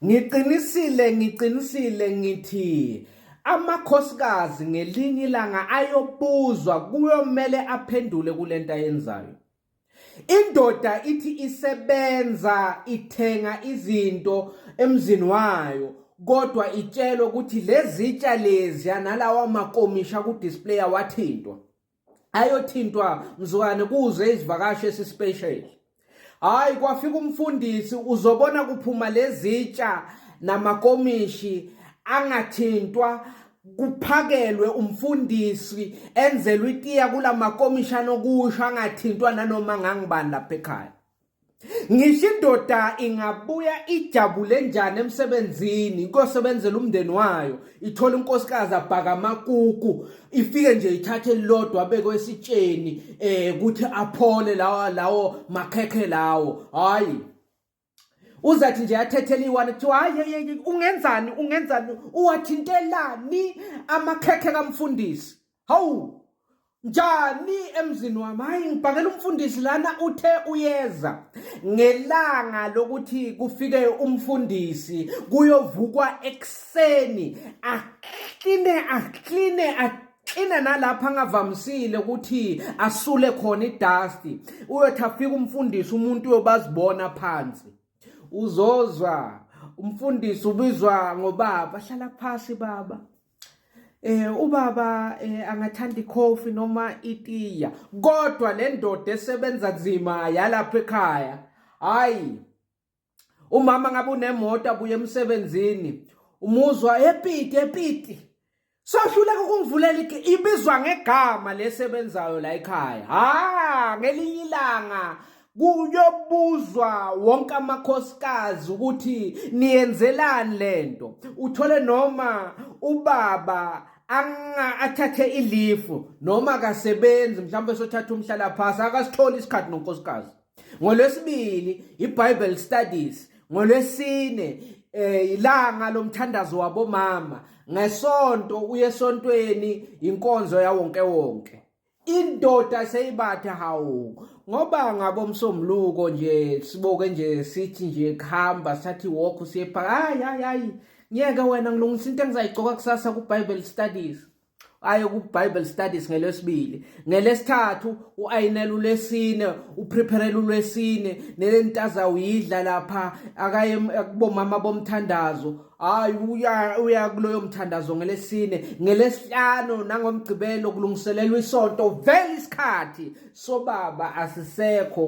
Ngiqinisile, ngiqinisile ngithi amakhosikazi ngelinye ilanga ayobuzwa, kuyomele aphendule kulento ayenzayo. Indoda ithi isebenza ithenga izinto emzini wayo kodwa itshelwe ukuthi lezitsha leziya nalawa makomisha ku-display awathintwa. Ayothintwa mzukwane kuze izivakashi esispecial. Hayi, kwafika umfundisi, uzobona kuphuma lezitsha namakomishi angathintwa, kuphakelwe umfundisi, enzelwe itiya kulamakomishi anokusho, angathintwa nanoma ngangibani lapha ekhaya. Ngisho indoda ingabuya ijabule njani emsebenzini kuyosebenzela umndeni wayo, ithola unkosikazi abhaka amakuku, ifike nje ithathe elilodwa abekwe esitsheni ukuthi aphole lawo lawo makhekhe lawo. Hayi, uzathi nje athethela iwani, kuthiwa hayi, ungenzani, ungenzani, uwathintelani amakhekhe kamfundisi? Hawu, njani emzini wami? Hayi, ngibhakela umfundisi lana, uthe uyeza. Ngelanga lokuthi kufike umfundisi kuyovukwa ekuseni, akline akline akline nalapha angavamisile ukuthi asule khona idust. Uyothi afika umfundisi, umuntu uyobazibona phansi, uzozwa umfundisi ubizwa ngobaba, hlala phasi baba. Ubaba angathanda ikhofi noma itiya? Kodwa le ndoda esebenza nzima yalapha ekhaya, hayi, umama ngabe unemoto, abuye emsebenzini, umuzwa epiti epiti, sohluleka ukungivulela, ibizwa ngegama lesebenzayo la ekhaya. Ha, ngelinye ilanga kuyobuzwa wonke amakhosikazi ukuthi niyenzelani lento. Uthole noma ubaba anga athathe ilifu noma akasebenzi, mhlawumbe sothatha umhlala phasi, akasitholi isikhathi nonkosikazi. Ngolwesibili iBible studies, ngolwesine ilanga lomthandazo wabomama, ngesonto uye esontweni, inkonzo yawonke wonke. Indoda seyibathe, hawu, ngoba ngabomsombuluko nje siboke nje sithi nje kuhamba sathi walk siye park. Hayi, hayi, hayi, ngiyeke wena, ngilungisa into engizayigcoka kusasa ku-Bible studies. Aye ku-Bible studies ngelesibili, ngelesithathu u-ayinela ulwesine, upreparela ulwesine nelentaza uyidla lapha, akaye kubomama bomthandazo. Hayi, uya kuloyo mthandazo ngelesine, ngelesihlanu nangomgcibelo kulungiselelwa isonto. Vele isikhathi sobaba asisekho.